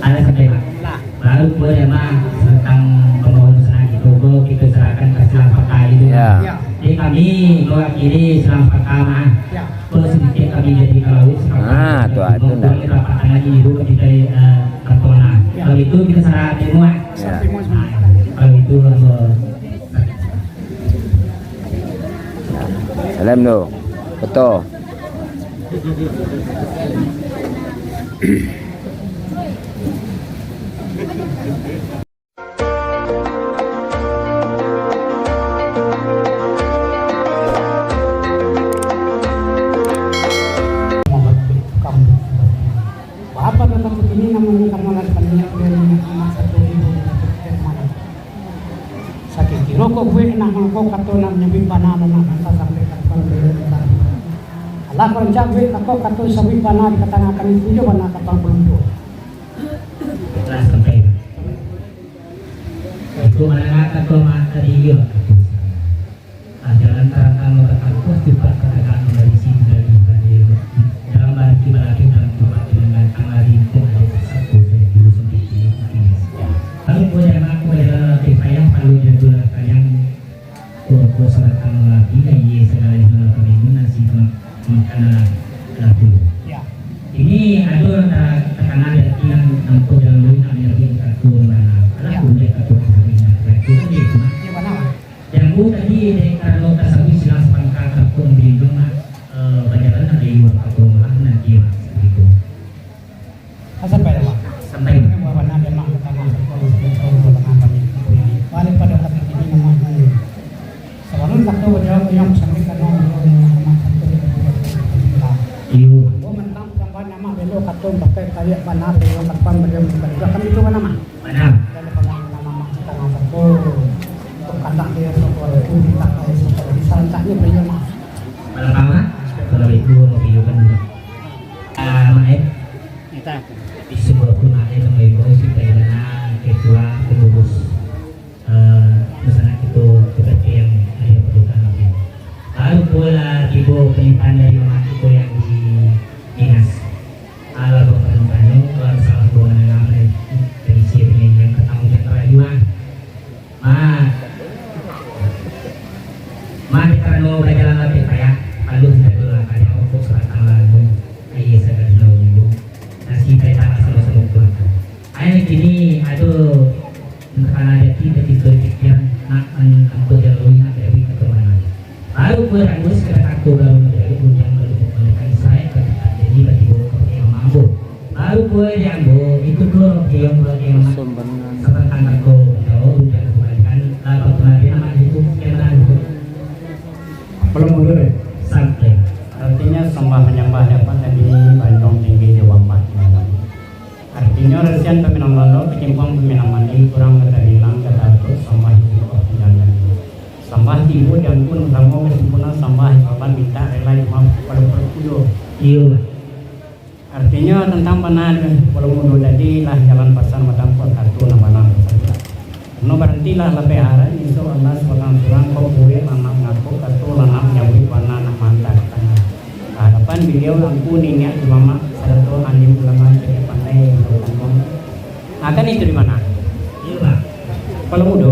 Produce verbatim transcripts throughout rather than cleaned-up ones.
Ada sampai, Pak. Baru pun ya, Mak, tentang pembangunan sana gitu, kok kita serahkan ke Silang Pangka gitu. Ya. Ya. Jadi kami mewakili Silang Pangka, Mak. Ya. Kok sedikit kami jadi kalau Ah, tu, ah, tu, nah. Kami rapat tangan di dulu kita, eh, ke Tona. Ya. Kalau itu kita serah terima. Ya. Nah, kalau itu, eh, Salam tu. Betul. Bapa datang ke sini namun karena lagi banyak dari anak satu ibu. Sakiro ko buek nak mangko kato nan manyabuik bana nan nak banta sampai ka tuan beliau minta. Alah kurancak buek tako kato sabuik bana dikatangahkan itu jo bana ka tuan beliau. Ikhlas sampai. Itu manangah kato mata dia. Jalan tarantang mata kampus, cepat katakan dari sini dari dari dalam balik di balakin dalam tempat dengan datang lari untuk ada satu dari dulu sampai kini. Lalu kemudian aku berjalan lebih payah, lalu jatuhlah kalian. Kok sebatang lagi, iya, segala yang kami guna si makan lagu. Ya. Ini ada tekanan dari yang nampak dalam dulu nak menjadi satu mana. Alah, ya. Aku boleh kata sebenarnya. Itu kan dia itu. Ya, mana? Yang bu tadi dek karano tasabui Silang Pangka kapung beliau nak, eh, bajalan nak dari luar kapung lah nanti lah, seperti itu. Sampai lah, Mak. Sampai. Buah bana memang ka tangah, buah bana kami. Balik pada kata kini nama ni. Sabalun kato bajawab yang sampai ka nama ni, nama satu di Iyo. Buah mentang sampai nama belo kato pakai kaliak bana belo kapan belo bukan itu akan itu nama. Bana. Dan pada nama Mak ka tangah satu. Untuk kandak dia sokor, untuk minta dia sokor. Bisa rancaknya beliau, Mak. Malam, Mak. Kalau itu mau videokan dulu. Ah, Mak, eh. Entah. Di sebuah rumah, eh, Mak, eh, Mak, si Pak Ibana, ketua pengurus, eh, pesanan itu seperti yang ada perlukan lagi. Baru pula tiba perintah dari Mak itu yang di dinas. Alah, bapak dan tanya, kalau salah bawa menengah, eh, berisi dengan yang ketanggung jawab terakhir, Mak. Ma, ma, di karano bajalan lah dek payah, alun dado langkah, jan rokok sabatang lalu, aia sagadang dahulu, nasi taetang lah samo-samo kaluarga. Ai kini ado nan takana di ati, tapi sudah dipikiran, nak an-, angko jalui nak jadi kato mano. Baru pun Agus kada tako baru manjawek, gundiang baru mambalikan Israel ka tampek, jadi batibo ka Imam Ambo. Baru pun di Ambo, itu tu Imam, Imam Sabantang tako, jawab gundiang mambalikan, lalu kemudian nama itu sekian barang itu. Belum mundur, ya? Sampai. Artinya sambah manyambah dapat tadi, banjong tinggi jo bambat malam. Artinyo, rasian paminang lalo, pacimpang paminang mandi, kurang ka tabilang, ka taatuak, sambah istighfar tinggalan. Sambah tibo di angku nan samo kasampunan, sambah ibaban mintak rela dimaaf kapado palaku jo. Iyo. Artinyo, tantang panah di palaku mudo tadi, lah jalan pasan batampuah kato nan bana basabuik. Karano barantilah lapeh arah, inso Allah surang-surang, kok buliah lah nak ngakok kato, lah nak manyabuik bana nak maanta ka tangah. Ka hadapan baliau angku niniak jo mamak, sarato alim ulama cadiak pandai nan bakumpua. Nah, kan itu di mana? Iyo, Pak. Palaku mudo.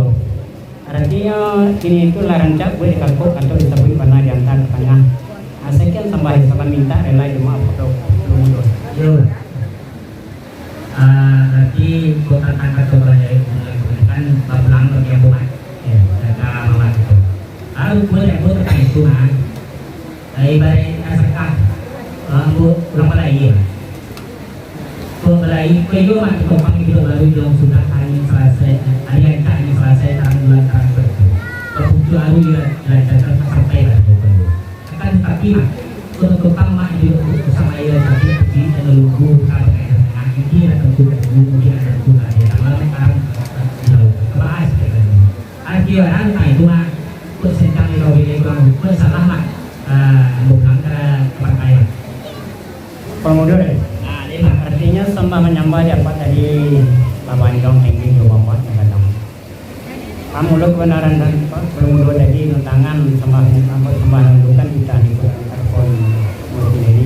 Aratinyo, kini tu lah rancak buliah dikakok atau disabuik bana dianta ka tangah. Nah, sakian sambah jo salam mintak rela jo maaf kapado palaku mudo. Iyo, Pak. Ah, berarti kota tangka tu banyak kan bapulang bagi ambo, Mak. Ya, kata mamak tu. Ah, rupanya ambo tentang itu, Mak. Ah, ibarat kasakah, ah, ambo urang balai, Mak. Kok balai, kok iyo, Mak, tukang pangin hidup baru jong sudah angin salasai, hari ancak angin salasai, tarang bulan tarang terang. Bapucuak aru iyo, dilancarkan sampai lah di bawah. Akan tatapi, Mak, kota Kupang, Mak, di Kusang Aia, tapi, tapi, dan Lugu, Sabang, Air Tengah, ini lah tentu ketemu, mungkin ada tentu lah, dia tak malam, sekarang, eh, jauh, kebahas, kata dia. Arti orang, nah, itu, Mak, kok sentang di kau bilik, Bang, kok salah, Mak, eh, bukan ke, ke partai, Mak. Kalau mundur, eh? Nah, dia, Mak. Artinya, sambah manyambah di apa tadi, Bapak Indong tinggi, dua Bapak, kadang. Ambo lo kabanaran dan palaku mudo tadi, tantangan sambah, ambo sambah nan bukan kita di angkatan pun mungkin jadi.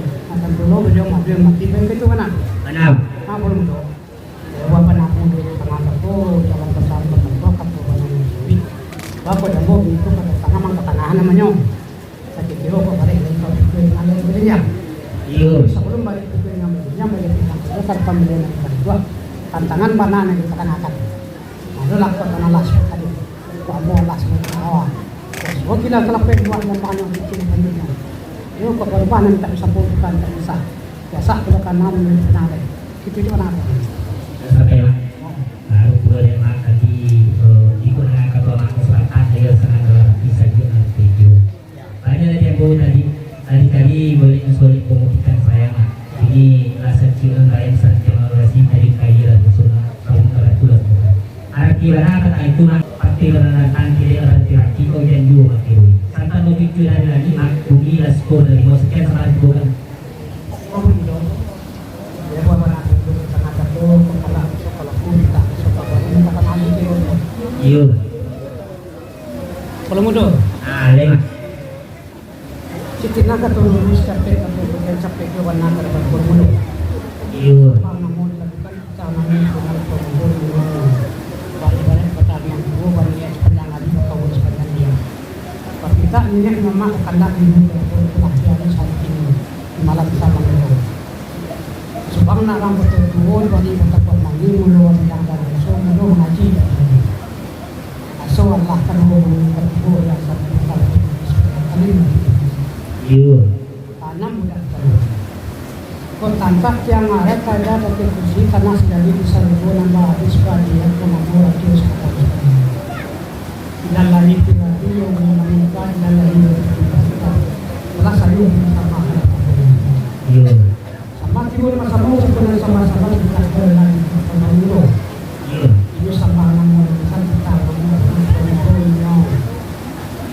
Nah, tantu lo baliau madu mati baik itu, bana? Bana. Nah, belum tu. Ya, buah panah pun di tangah tu, jalan pesan pembentuk, kato bana musibik. Bah, kok jambo pintu ka tangah, mang ka tangah namonyo. Sakikiro kok baliak dari kau pikir ngalai baliak. Iyo. Sabalum baliak pikir ngalai baliak, baliak pindah ka pambalian nan baru. Tantangan bana nan dipatangakan. Lalu lah kok tanah lah siap tadi. Kok ambo lah siap awal. Kok suah gila kalapeh buah nan banyak kicil banyak. Iyo, kok barubah nan tak bisa bukan tak bisa. Biasa kalau kana menurut kenal. Itu juga nak. Sampai lah. Baru pulo dek mak tadi, eh, ikut dengan kato mak kesepakatan dia sangat dalam hati saja dalam video. Banyak lagi yang baru tadi, tadi-tadi boleh mensolid pemutikan sayang. Ini rasa cium bayang santiang orasi tadi kaya lah musuh mak, paling kebetulan. Arti bana kata itu mak, pasti bana datang kiri orang tiraki kau janju mati. Santan mau cucu dari lagi mak, bumi lah sepuluh dari mau sekian sama ribu kan. Iyo. Kalau mudo. Ah, lain. Siti naga tu lurus capek, tapi bukan capek ke warna terhadap mudo. Iyo. Bang, namun lakukan kita namun dengan pemudun. Balik-balik pertanian dulu, balik sepanjang hari, kau sepanjang dia. Tapi tak niniak mamak kandak di mudo, itulah dia saat ini di malam sama itu. Subang nak rang batua-tua, bani batakuak mandi, mulo wayang dan raso, mulo mangaji. Aso Allah kan hubungi katigo yang satu kali. Iyo. Tanam budak talu. Kok tampak tiang arek kada pakai kursi, tanah sadari di saluko nambah habis badiak, kok mampu radio sakali. Ilalai tinggal iyo, mengumumkan ilalai. Telah sayur sama. Iyo. Sama timbul basamo, suku nan sama-sama kita jalan sama minggu. Iyo. Iyo sama namo insan kita minggu.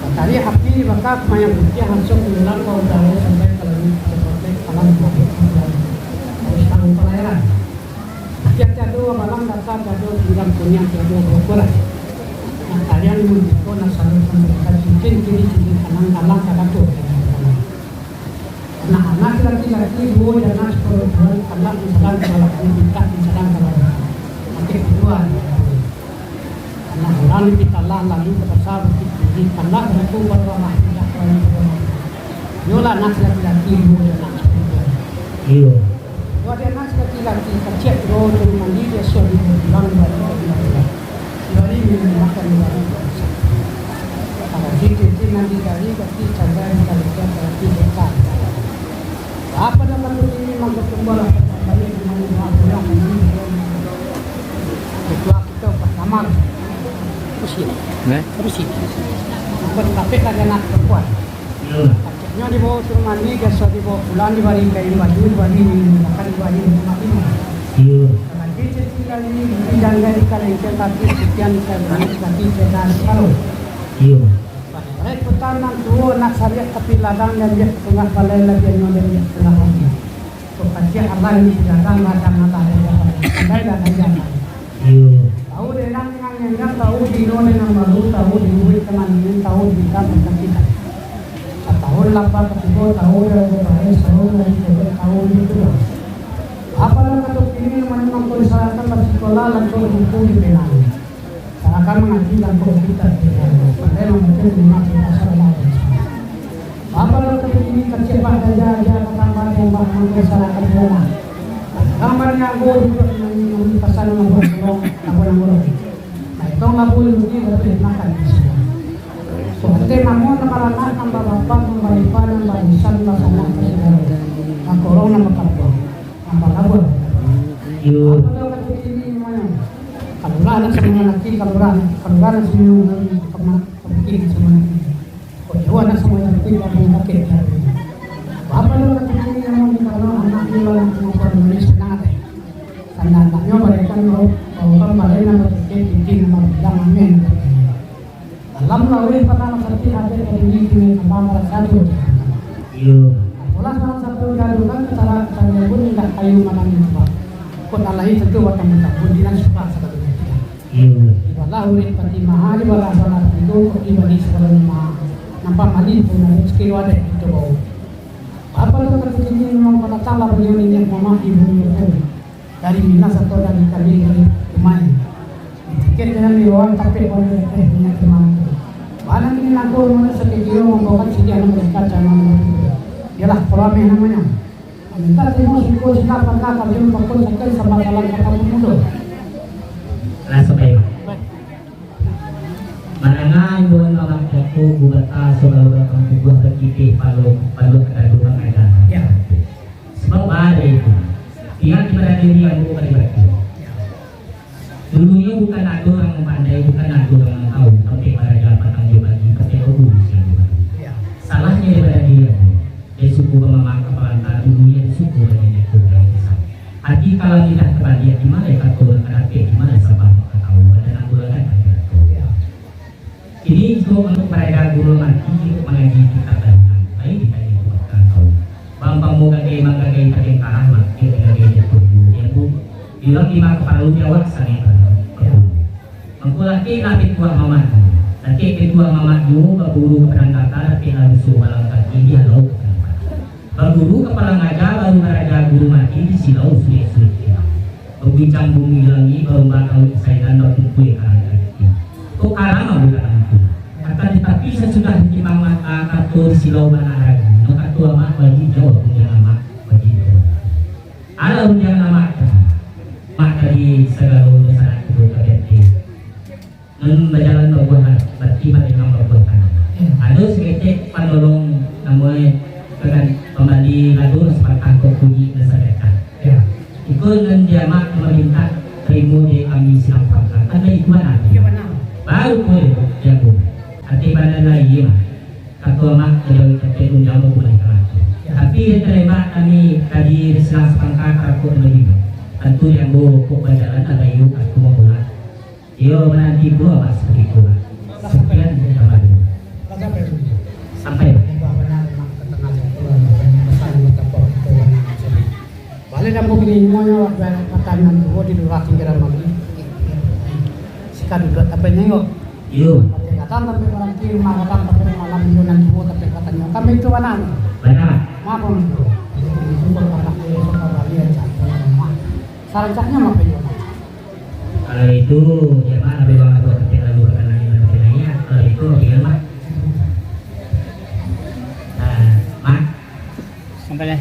Matahari api dibakar, kumayan putiah langsung menyelam ka udara sampai ka langik, sampai alam bumi. Harus tahu pelayaran. Tiap tiado balang dasar, tiado pinggang kuniang, tiado baukuraik. Nah, kalian mungkin nak salut sampai ka cincin kiri, cincin kanan, dalam ka dapur. Nah, anak laki-laki duo, anak sepuluh bulan, anak di sadang kalau minta di sadang kalau pakai dua. Anak urang di Pitalah, lalu ka pasar Bukit Tinggi, anak batu baru anak tidak lain. Yolah, anak laki-laki duo, anak sepuluh bulan. Iyo. Dua anak laki-laki kacik duo, tu mandi dia sudah di pulang balik dari Madura. Dari minum makan di warung biasa. Kalau di titik nan dicari, berarti cagar di Kalimantan, berarti dekat. Apa dah bantu ini, mangga tumbuhlah banyak di mana doa pulang ini. Ketua kita Pak Kamal. Rusi. Eh? Rusi. Bukan, tapi lagi anak perempuan. Iyo. Paciknyo dibawa suruh mandi, biaso dibawa pulang, dibari kain baju, dibari makan, dibari rumah ini. Iyo. Lagi cecil ini, pinjang dari kalengkeng, tapi sekian saya beri, tapi saya dah separuh. Iyo. Baik, petang nan tuo, nak sariak tapi ladang, dan dia tengah balai, labiahnyo dan dia tengah mandi. Kok kacik Allah ini, ladang, ladang Allah, dan dia balai. Balai ladang, ladang. Iyo. Tahu dia nang Indak tahu dino dengan baru, tahu di murid kamaningan, tahu di dalam kita. Satahun lapar katigo, tahu dari baris, tahu dari kedek, tahu di kedua. Apo nan kato kini, mano mangko disarahkan basikola, langkok buku di penang. Sarakan mangaji, langkok kita di penang. Pandai mambaco, lima kita salah. Apo nan kato kini, kacek bak daja-daja, katambah tembak, mangko disarahkan sekolah. Gambar nyago di permainan, pasan mambuat burung, apo nan burung. Baitong labu ilmu di lebih makan di sini. Suante mamo nan baranak, nan babapa, nan baipa, nan barisan, basanak, basudaro. Bakorong nan bakabuang, nan balabuah. Yo. Apo tu kata kini namanya? Kalurah nan samo laki, kalurah, kalurah nan samo laki, kama-, kama-, kini samo laki. Kok jauah nan samo laki, kampung sakit, ya. Apo tu kata kini namanya? Kalau anak ni lah, anak ni lah, anak ni lah, anak ni lah, anak ni lah. Sandak-andaknyo bagaikan urang, urang baleh nan bapikir tinggi, nan babilang ameh nan batinggi. Alam laweh patang sakik, ati badiri tinggi, kambang marasa tu. Iyo. Apolah salah satu jadukan katara-, katarian pun indak kayu manang lubang. Kok nan lahia tantu batambun-tambun, di nan suka sakali mati. Iyo. Ibalah urip pati maha, ibalah salah itu, kok dibali sakali maha. Nampak malin pun, rezeki wadah itu bau. Apo tu kata kini, memang pandatang lah baliau niniak mamak di bumi itu. Dari Minas atau dari Kali, dari Dumai. Dipikir jangan di orang, tapi orang teh minyak teman tu. Barang ini nangko rumahnya sakit jiwa, mambawakan sediah anak mereka, jangan. Ialah Kolameh namanya. Minta terima syukur, sila pangka, kami pakun sakit sama dalam kata pemuda. Rasa baik. Mandanga imbauan mamak Datu Gubata, saudara kampung tubuah bakitih palu, palu kadadu mangaja. Ya. Sabab baa itu, pihak ibadah diri ambo ka dibatu. Ya. Dulunyo bukan ado urang nan pandai, bukan ado urang nan tahu, tampek baraja patang jo pagi, tampek babu di siang jo malam. Ya. Salahnyo ibadah diri ambo. Dek suku bamamak ka Palanta, dulunyo dek suku baniniak tu urang biso. Ati kalau lidah tabaliak, di ma lai kato nan ka dapek, di ma lai sabab ka tahu, ado nan bulan kan. Kini jikok untuak baraja guru mati, jikok mangaji kitab dan nan lain, ditaji bukan tahu. Bang pamo gagai manggagai pakai karah, mak, dia gagai jatuh dulu, dia bu. Bilang lima kapalu nyawa sangai. Mangko lakek lah pituah mamak. Lakek pituah mamak juo baguru ka Padang Kaka, lakek lah rusuah balang kaki di halau. Baguru ka Padang Aja, baru baraja guru mati di silau sulik-sulik. Baguncang bumi langik, barumba kawik sairan, bakumpua karang kaki. Kok karang ambo karang tu. Akan tatapi sasudah ditimbang mata, kato di silau bana ragu. Nan kato amak wajib jawab, punyo amak wajib jawab. Alah undiang amak tu. Mak tadi sagalo sanak tu ka P R T. Nan bajalan babuah, barati mak imam babuah tanah. Ya. Ado saketek panolong namonyo kan pambali lado nan sapatah kok kunyi nan saketek. Ya. Iko nan di amak mamintak tarimo dek kami silang pangka. Kan iko bana. Iya, bana. Baru ko diaku. Ati bana lah iya. Kato amak ka jauah capek unjang babulan kalaki. Ya. Tapi, tarembak kami tadi silang sapangka karapok nan bagitu. Tantu di ambo kok bajalan agak iyo kaku mambulan. Iyo mananti pulo amak sakutiko, Mak. Sakian dari kami. Sampai. Sampai. Ubah bana, Mak, ka tangah jalan, pesan batapok kito bana. Baleh dek ambo kini imonyo, patanan duo di lurah pinggiran magi. Sika duduak tapi nengok. Iyo. Tapi kadang tapi malam ti, rumah kadang tapi malam iyo nan duo tapi katanya. Kami itu bana. Bana. Maaf, Mak. Jadi, itu buat anak dia, suka balik aja. Rumah. Sarancaknyo mah, Pak, iyo, Mak. Kalau itu, ya, Mak, lebih bagus buat tapi lalu ke kanan, lebih ke lain, ya. Kalau itu, oke, Mak. Nah, Mak. Sampai lah.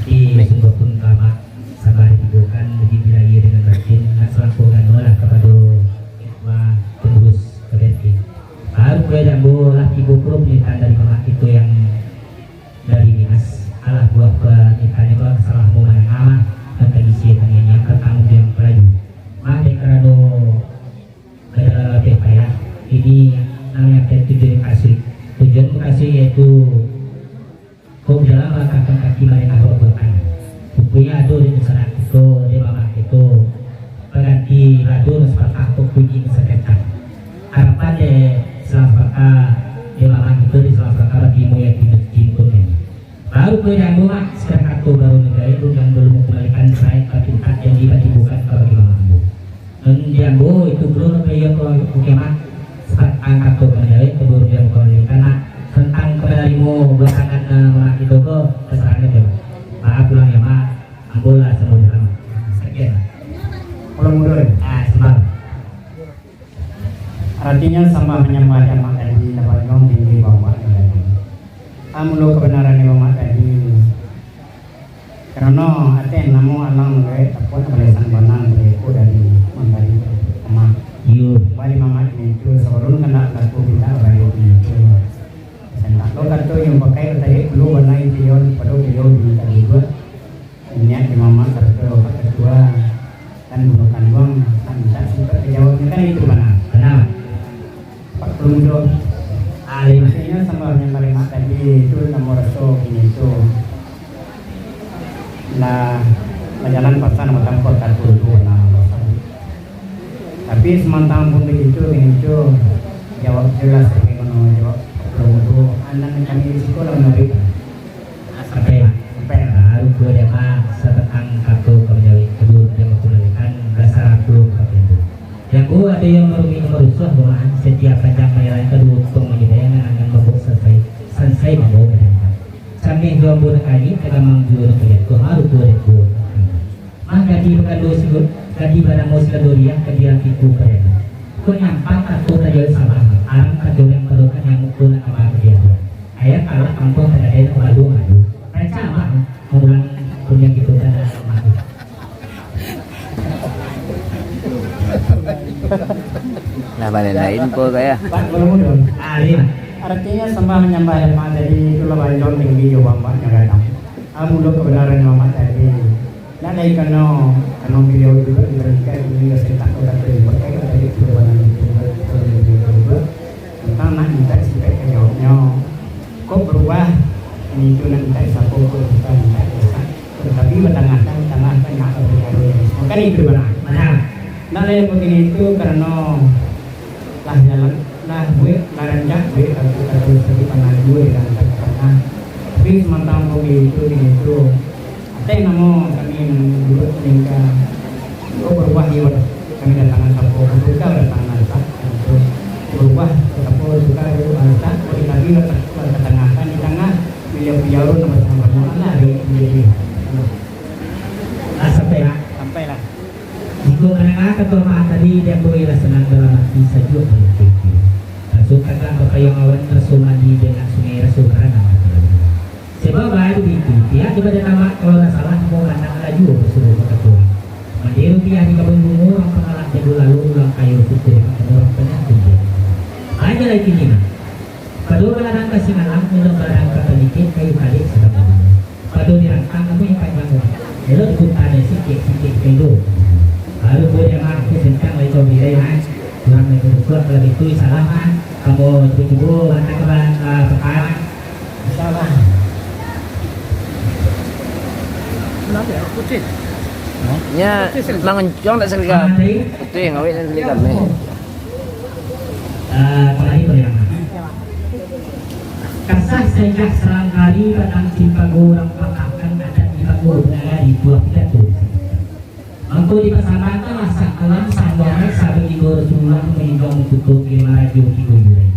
Tapi sungguh pun kama sabar ditimbulkan, bagi dilayia dengan batin, nak selampau gano lah kapado ketua pengurus K B R T. Baru kue jambo lah tibo pulo permintaan dari mamak kito yang dari Minas. Alah buah permintaannyo ko salah mau manangah lah, nan tadi sia tanyonyo ka tamu yang pelaju. Mah dek karano bajalan labiah payah, ini nan yang tujuan mukasuik. Tujuan mukasuik yaitu Kok jalan langkahkan kaki marentah babuatan. Ruponyo ado di masyarakat kito, di mamak kito, baganti lado nan sapatah kok kunyi nan saketek. Harapan di silang sapatah, di mamak kito di silang sapatah batimo yakin di kito ini. Baru ko di ambo, Mak, sakadar kato baru nagari tu, yang belum mengembalikan saraik ka pintak yang dibagi bukan ka bagi mamak ambo. Nan di ambo itu pulo nan kaiyo tu, oke, Mak. Satantang kato ka manjawek, kabur diam ka manjawek, karano tantang ka manarimo buah tangan, eh, Mak itu ko, tasarah sajo, Mak. Maaf pulang ya, Mak. Ambo lah sambah pulang. Sakian, Mak. Pulang mundur. Ah, sambah. Aratinyo, sambah manyambah dek Mak tadi, lah banyak tinggi bamak tadi. Amulo kabanaran dek Mak tadi. Karano ateh namo alang manggaek tapuak, balasan banang bareko dari mambari amak. Iyo. Bari mamak itu, sabalun kandak balaku mintak bari itu. Santak lo kato yang pakai, tarik dulu banai pion pado pion di kaduduak. Niat di mamak sarato bapak katua. Kan bunuh kanduang, kan mintak sifat ka jawabnyo, kan itu bana. Bana. Pak Keludo. Alim. Maksudnyo, sambah nan paling mak tadi itu, namo raso kini itu. Lah, bajalan pasan, batampuah kato itu, nah, raso. Tapi samantang pun begitu, kini itu, jawab jelas, tapi mano jawab Pak Keludo, anak kami di siko lah menarik. Sampai, Mak. Sampai. Baru pulo dek Mak, satantang kato ka manjawek, kaduo nan ka manjawekkan, dasar aku ka pintu. Yang ko ado yang marumik marusuah, Mak, satiap panjang bajalan kaduo tong manjadi angan-angan mambaok sansai, sansai mambaok badan. Cameh jo ambo nan kanyik, tagamang juo nan kajatuah, baru pulo dek Mak. Mah gadih bakado sigo-, gadih banamo sigado riah, gadih rakiku pariandu. Kok nyampang kato tajawek sabah, arang tacoreng parukan nyamuk tu nak kama ka diaduan. Ayah kalah kampuang tagadai nak babaluang adu. Rancak abah mamulang punyo kito ka dalam mati. Lah, baliak lain po, Kak, ya? Pak, kalau mudah. Ah, iya. Aratinyo sambah manyambah dek Mak tadi, itulah banjong tinggi jo bambaknyo gadang. Amulo kabanaran dek Mak tadi. Nak lai kano, kano baliau juo dibaringkai, baliau sentak kota tu dipakai, kota itu banan itu, banan itu, banan itu, tantang nak mintak sifat ka jawabnyo. Kok barubah, ini tu nak mintak sapo, kok bukan mintak biasa. Tapi batangah kan, tangah kan nak berbicara. Maka itu bana. Bana. Nak lai bagini itu karano lah jalan, lah buek, lah rancak buek, kato-kato sari pangaduan di dalam tangah. Tapi samantang pun itu, di itu, ateh namo kami nan duduak tingga, oh, barubah iyo, kami datangan sapo, buka datangan tak, itu barubah, sapo, buka, barubah tak, oh, di kami lah tak, lah katangahkan di tangah, baliau-baliau nan basamo-samo lah, di, di, di. Lah sampai lah. Sampai lah. Jikok mandanga kato Mak tadi, diambo lah sanang dalam ati, sajuak dalam pikia. Raso tagak bapayuang awan, raso mandi di anak sungai, raso baranang di tangah. Sabab baitu, pihak di badan Amak, kalau ndak salah, mau mandanga laju basuo bakato. Mandeh rupiah di kabun bungo, urang pangalak jago lalu, urang kayo suko dimakan urang, panyakik. Banyak lai kini, Mak. Pado baladang ka Singalang, ulun baladang ka Panikek, kayu kalek sadang babuah. Pado dirantang, amuah panjang, elok diputa, sikek-sikek kayu. Baru buliah, Mak, aku sentang lai kau birai, Mak. Urang lai kurukuak, kalau gitu, salam, Mak. Kamu cubo-cubo, mantap, Bang, ah, peka, Mak. Insyaallah. Kenapa ya? Putih. Nya, putih sini. Mangencong tak serigap. Ah, tadi. Putih, ngawet dan serigap ni. Ah, kembali ke yang. Kasah saindah salang kari, batang timpago urang patakan, adat timpago bangala di buah pidato. Mangko dipasambahkanlah sakalam sambah sabagigo Rasulullah, mainggang mangkuto limo rajo tigo jurai.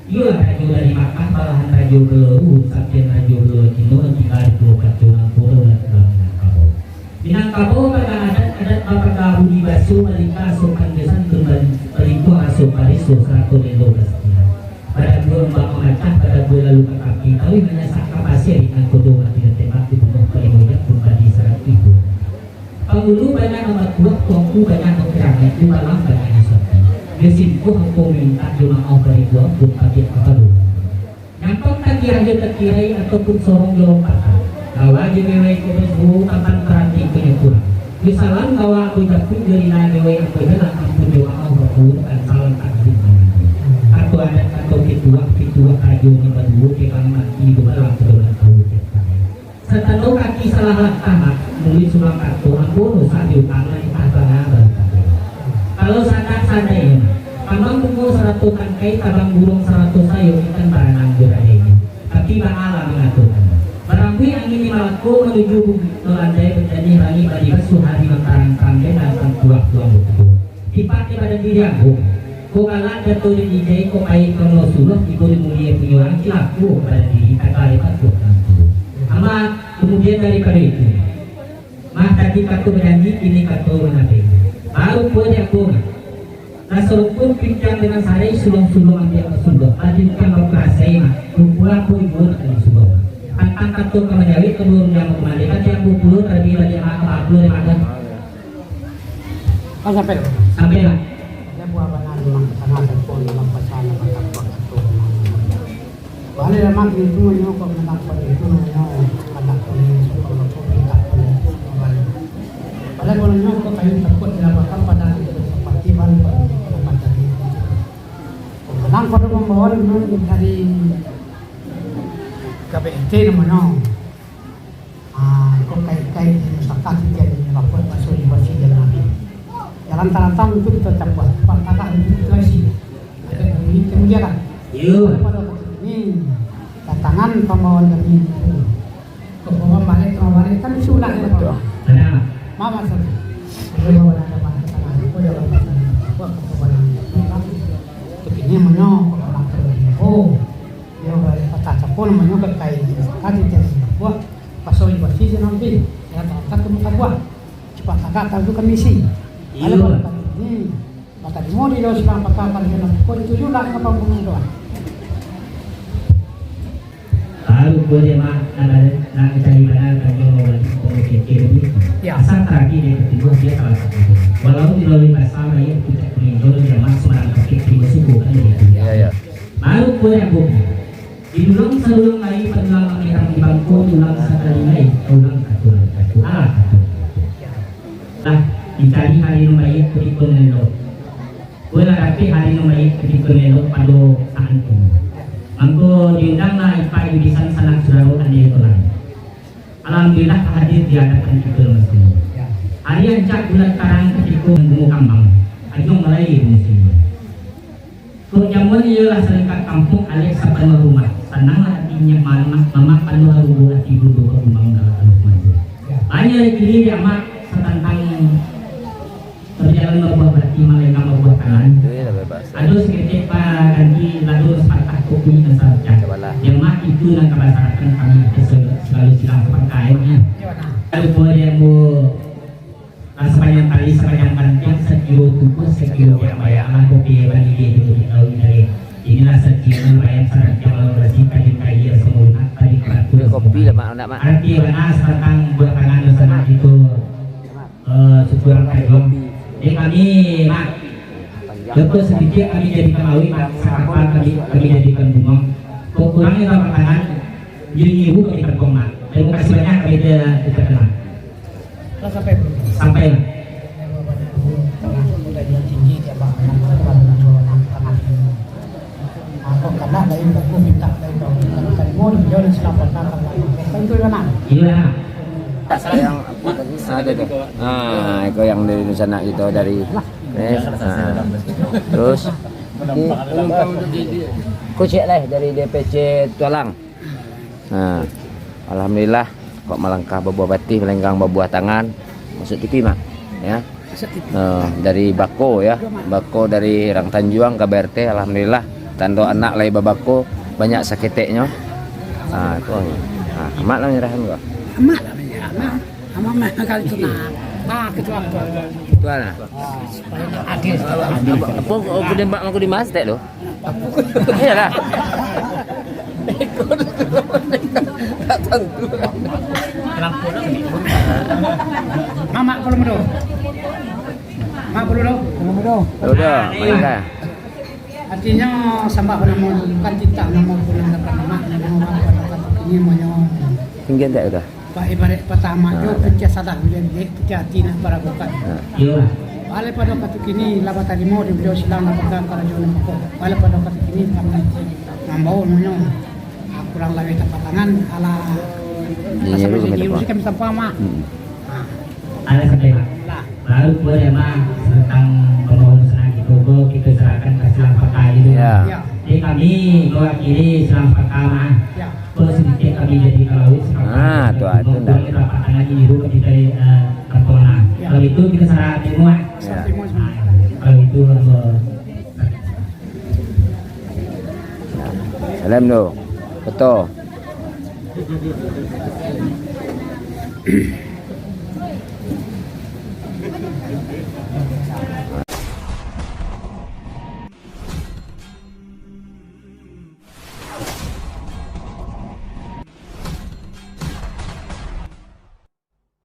Iyolah rajo dari Makkah, balahan rajo Belo Ruhun, sapian rajo Belo Cino, nan tingga di Pulau Kaco, nan puro nan dalam Minangkabau. Minangkabau pagang adat, adat bapaga budi baso, malinta sopan jo santun, bali-, balimpuah raso pareso, sarato lelo kasakian. Badabua umbak mamacah, badabua lalu ka tapi, taruih manyasak ka pasia, di nangkodo mati datembak, dibunuah palimo jambun, badi saratuih buah. Pangulu banyak nan batuah, tuangku banyak nan karamek, dumalang banyak nan sapi. Yo simpuah angku mintak, jo maoh baribu ampun, pagiah kapalo. Nyampang tagiah jo takirai, ataupun sorong jo lompatan. Gawa jo mewek ko basuo, tantang paranti ko nyo kurang. Yo salam gawa ambo japuik, jo rila mewek ambo jalan, ampun jo maoh bakurukan, salam takzim. Kato adat kato pituah, pituah rajo nan baduo, kebang mati dumalang, kaduo nan tahu tiap hari. Satando kaki salah langkah, Mak, muluik sumbang kato, ambo rusak di utang, nan itah banga baru kato. Kalau sandak sandainyo, Mak, kambang bungo sarato tangkai, tabang buruang sarato sayok, ikan baranang jo radainyo. Tapi baa lah mangatokan, barambuik angin di Malako, manuju bukik nan landai, bajanih langik badi basuah, ari nan tarang-tarang, den nantang tuah tuang bakudo. Sipaik dek badan diri ambo. Ko galak dato dek ijai, ko paik ka mulo suluah, tibo di mulie punyo urang, cilako badan diri, tagak dek patuah dalam tubuah. Amak, kamudian daripado itu, mah tadi kato bajanji, kini kato manabeh. Baru pulo dek ambo, mah. Lah sarukun pincang dengan sarai, suluang-suluang ambiak ka suluah, batincang bakurasai, mah. Kumpulan ambo ibo nak ka di suluah, mah. Tantang kato ka manjawek, kaduo urang nan bakumandeh, kan dek ambo pulo, tadi baliak, mah, ka bapulo dek mah. Ah, sampai. Sampai, Pak. Ada buah bana memang sangat sempurna, memang pasangan, memang tapuak satu, memang. Balik lah, Mak, itu nyo kok memang pada itu nyo, anak kami suka rokok, minta kami itu kembali. Padahal kalau nyo kok kayu takut dilaporkan pada itu seperti balik pada tadi. Menang pada pembawaan memang dari K B N T namanya. Ah, kok kaik-kaik di musaka titian di lapor baso di basi jalan nabi. Jalan tarantang itu kita cabuak, tempat tagak itu kita isi. Ada kami kemudian kan? Iyo. Pada waktu ini, datangan pambawaan kami itu. Kok bawa balik, bawa balik, kan isi ulang ya, Pak? Benar. Maaf, Mas. Jadi, bawa ada mana tengah itu, jalan pasar. Kok bawa balik? Kok ini menyo, kok lapor. Oh. Iyo, baliak patah capua namonyo ka kain. Kan titian di labuah, paso di basi jo nabi. Jalan tarantang ka muka buah. Cepat tagak taruih ka misi. Iyo. Kalau batadi, batadi mo di luar silang paka, kalau di dalam pukul tujuh lah ka panggung tu. Baru ko dek mak, nak, nak cari bana, kan nyo mau balik, mau pikir dulu. Ya. Asa tadi dia ketiga, dia salah satu. Walau di lalu basah, dia puncak kuning, kalau dia mak, sembarang pakai timbul suku, kan dia. Ya, ya. Baru ko dek ambo. Diulang sadulang lai, padulang mamerang di bangko, diulang sakali lai, ulang katulang katu, alah katulang katu. Lah, dicari hari nan baiak kutiko nan elok. Kue lah dapek hari nan baiak kutiko nan elok pado saat itu. Mangko diundanglah ipak ibisan sanak sudaro andeh tulang. Alhamdulillah hadir di hadapan kito nan sadang. Hari ancak bulan tarang kutiko nan bungo kambang, anjuang malai di musim. Kok jamuan iyolah salingkak kampuang, alek sapanuah rumah. Sananglah ati nyaman, mamak panuah rubuah ati duduak bagumbang dalam aluh manja. Banyak kini di amak satantang perjalanan babuah bati malenggang babuah tangan. Ado saketek paganti lado sapatah kopi nan sapacah. Di amak itu nan kabasarakan kami itu selalu silang sapangka, ya. Lupo di ambo. Lah sapanjang tali, sapanjang bantiang, sakilo tubuah, sakilo tiang bayang, lah kopi bani dia dulu di taun dari. Inilah sajian bayang saranjang, lalu rasi tali kaia samulna, tali kalantu. Kopi lah, Mak, nak, Mak. Arti bana satantang buah tangan basamo itu, eh, syukuran kajuang. Jadi kami, Mak, Contoh sadikit kami jadikan awik, Mak, sakapal kami, kami jadikan bungo. Kok kurang itu tangan, jadi ibu kami terpong, Mak. Terima kasih banyak kami ucapkan, Mak. Lah sampai belum? Sampai, Mak. Tengah sudah dia tinggi, dia bak menang, tengah, tengah, tengah. Aku kena dari aku minta dari kau. Kalau tadi mau dia dah selamat, kalau tentu dia menang. Iya. Yang apa tadi? Ada tu. Ah, itu yang dari sana kita dari Eh, nah. Terus, kocek lah dari D P C Tualang. Nah, alhamdulillah, kok malangkah babuah batih, malenggang babuah tangan, masuk T V, Mak. Ya. Eh, dari bako, ya, bako dari Rang Tanjuang ka B R T, alhamdulillah. Tando anak lai babako, banyak saketeknyo. Ah, tu. Ah, Mak lah manyarahan ko. Amat lah, amat. Amat mah kali tu, nah. Ah, ketua, ketua. Ketua lah. Adil. Apa, apa dia mak aku di masjid tu? Iyalah. Mamak belum tu. Mak belum tu. Belum tu. Belum tu. Mana dah? Artinyo, sambah namo, bukan titah namo, bukan dapat namo, namo apa, dapat ini, namo. Tinggi tak udah? Ba-, ibarat patah mah jo, pecah salah buliah dek, pecah ati nak baragukan. Iyo. Baliak pado katakini, lah batarimo di baliau silang, lah pegang karajo nan pokok. Baliak pado katakini, kami mambao nyo, ah, kurang labiah tapatangan, alah, rasa masih diurusi kami sampah, Mak. Alah sampai, Mak. Baru pulo, Mak, tantang pambangunan kito ko, kito serahkan ka silang paka dulu. Ya. Jadi kami mewakili silang paka, Mak. Kalau sedikit kami jadi kalau Ah, tu, ah, tu ndak. Kalau itu kita serah terima. Ya. Nah, kalau Salam tu. Foto.